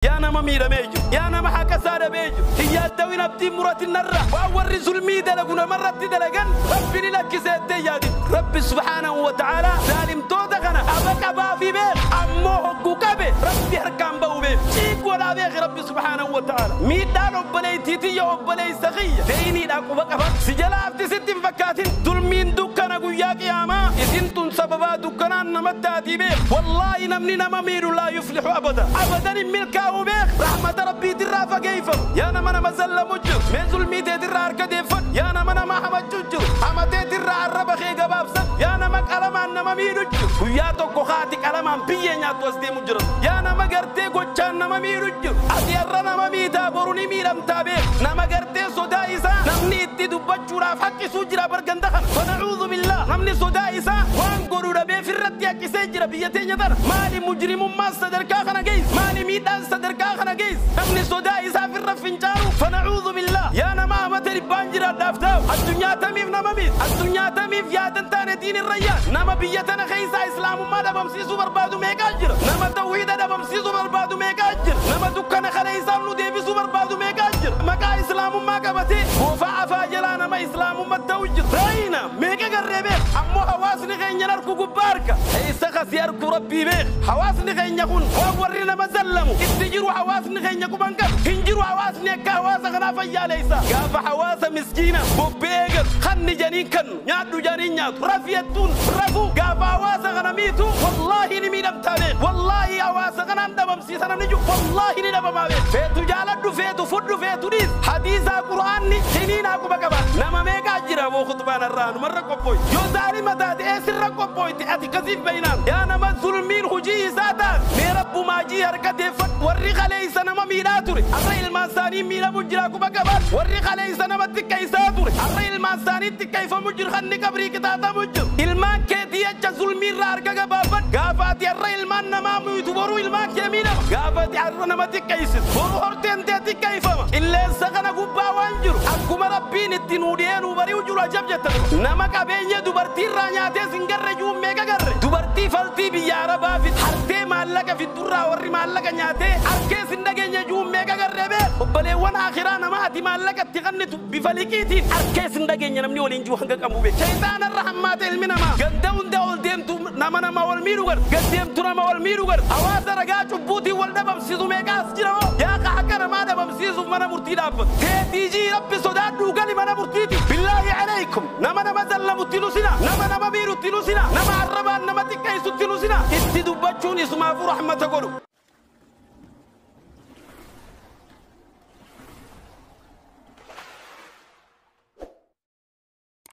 Yaa nama miidhamee jiru, yaa nama haqa isaa dhabee jiru, hin yaaddawin, abdiin muratin narra. Waan warri zulmii dalagu namarratti dalagan Rabbi ni lakkisee ettee yaadin. Rabbi subhaanahu wa ta'aalaa zaalimtoota kana aba qabaa fi beek, ammoo hogguu qabe Rabbi harkaan ba'u beek. Ciig godhaa beeki Rabbi subhaanahu wa ta'aalaa. Miidhaan obboleettii tiyya, obboleessa kiyya, deeyniidhaa quba qaba. Si jala hafti sitti hin fakkaatin. Zulmiin dukkana guyyaa qiyaamaa, isin tun sababaa dukkanaan namatti taatii beek. Wallaahi, namni nama miidhu laa yuflihu abada. Abadan hin milkaa'u beek. Rahmata Rabbiitirraa fageeyfamu. Yaa nama nama zallamu jiru, mee zulmii teetirraa harka deeffadhu. Yaa nama nama hamachuu jiru, hamateetirraa arraba kee gabaabsan. Yaa nama qalamaan nama miidhu jiru, guyyaa tokko haati qalamaan biyyee nyaattu as deemu jira. Yaa nama gartee gochaan nama miidhu jiru, ati har'a nama miitaa, boru ni miidhamtaa beek. Nama gartee sodaa isaa namni itti dubbachuudhaaf haqqisuu jira barganda kana. Fanacuudhu billah, namni sodaa isaa waan godhu dhabee firratti haqqisee jira biyya teenya tana. Maali mujrimummaan sadarkaa kana geesse? Maali miidhaan sadarkaa kana geesse? Namni sodaa isaa firra fincaanu. Fanacuudhu billah. Yaa nama amata dhibbaan jiraadhaaf ta'u, addunyaa tamiif nama miidha? Addunyaa tamiif yaadan taane diin irra yaad? Nama biyya tana keessaa islaamummaa dhabamsiisuu barbaadu meeqaa jira? Nama tawhiida dhabamsiisuu barbaadu meeqaa jira? Nama dukkana kana isaan nu deebisuu barbaadu meeqaa jira? Maqaa islaamummaa qabatee goofaa afaa jalaa nama islaamummaa ta'u jira. Raayina meeqa garree beek, ammoo hawaasni keenya harku gubbaa harka eessa kasi harku Rabbii beek. Hawaasni keenya kun waan warri nama zallamu itti jiru hawaasni keenya quban qabu hin jiru. Hawaasni akka hawaasa kanaa fayyaaleessa gaafa hawaasa miskiina bobbee galu kanni janiin kannu, nyaadhu janiin nyaatu, rafiyattuun rafu, gaafa hawaasa kana miitu wallaahi ni miidhamtaa beek. Wallaahi, hawaasa kanaan dhabamsiisa namni jiru wallaahi ni dhabamaa beek. Feetu jaaladhu, feetu fudhu, feetu dhiis, hadiisaa qura'aanni hiniinaa quba qaba. Nama meeqaa jira boo khutbaan irraa numarra qophooy? Yoo zaalima taate eessirra qophooyte ati kasiif baynaan? Yaa nama zulmiin hujii isaa taate, mee rabbumaa jii harka deeffadhu. Warri kaleessa nama miidhaa ture har'a ilmaan isaanii miidhamu jira, quba qabaadhu. Warri kaleessa nama xiqqeessaa ture har'a ilmaan isaanii xiqqeeffamu jiru, kanni qabrii qixaaxamu jiru. Ilmaan keetii jecha zulmiirraa harka gabaabadhu. Gaafa ati har'a ilmaan namaa miitu, boruu ilmaan kee miidhama. Gaafa ati har'a nama xiqqeessitu, boru horteen tee xiqqeeffama. Qilleensa kana gubbaa waan jiru akkuma Rabbiin itti nuu dhiyee nuu bari'u jiru ajab jetta. Nama qabeenya dubartiirraa nyaatee sin garre jiru meeqa garre? Dubartii faltii biyya arabaa fit hartee maallaqa fiddurraa warri maallaqa nyaatee harkee sin dhageenya jiru meeqa garre beek? Obboleewwan akhiraa, nama ati maallaqa itti kennitu bifa liqiitiin harkee sin dhageenya namni waliin jiru hanga qabu beek. Shayxaanarra hammaate ilmi namaa. Ganda hunda ol deemtu nama nama wal miidhu gar, gad deemtu nama wal miidhu gar. Hawaasa ragaa cubbuutiin wal dhabamsiisu meeqaas jira hoo? Yaa haqa namaa dhabamsiisuuf mana murtii dhaabbatu, teetiijii Rabbi sodaadhuu gali mana murtiiti. Billaahi alaykum, nama nama zallamutti nusina, nama nama miidhutti nusina, nama arrabaan nama xiqqeessutti nusina. Itti dubbachuun isumaafuu rahmata godhu.